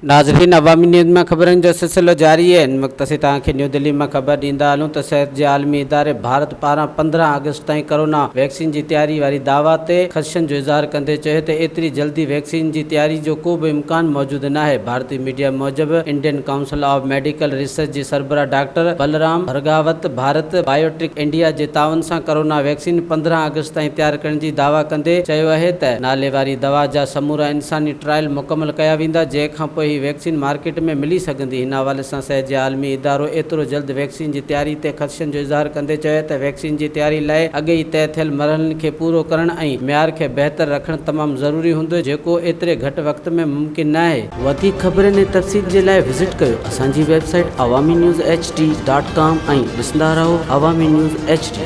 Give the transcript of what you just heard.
ناظرين عوامي نيوز مان خبرن جو سلسلو جاري آهي هن وقت اسين توهان کي نيو دهلي مان خبر ڏيندا هلون ته صحت جي عالمي اداري ڀارت پاران 15 آگسٽ تائين ڪرونا ويڪسين جي تياري واري دعويٰ تي خدشن جو اظهار ڪندي چيو ته ايتري جلدي ويڪسين جي تياري جو ڪو به امڪان موجود ناهي ڀارتي ميڊيا موجب Indian council of medical research جي سربراهه doctor Balram Bhargava Bharat biotech India جي تعاون سان ڪرونا ويڪسين 15 آگسٽ تائين تيار ڪرڻ جي دعويٰ ڪندي چيو اهي ته ناليواري دوا جا سمورا انساني ٽرائل مڪمل ڪيا ويندا جنهن کانپوء هي ويڪسين مارڪيٽ ۾ ملي سگهندي. هن حوالي سان صحت جي عالمي ادارو ايترو جلد ويڪسين جي تياري تي خدشن جو اظهار ڪندي چيو ته ويڪسين جي تياري لاء اڳ ئي طئي ٿيل مرحلن کي پورو ڪرڻ ۽ معيار کي بهتر رکڻ تمام ضروري هوندو جيڪو ايتري گهٽ وقت ۾ ممڪن ناهي. وڌيڪ خبرن ۽ تفصيل جي لاء وزٽ ڪيو اسان جي website Awami news H D dot com ۽ ڏسندا رهو عوامي نيوز ايڇ ڊي.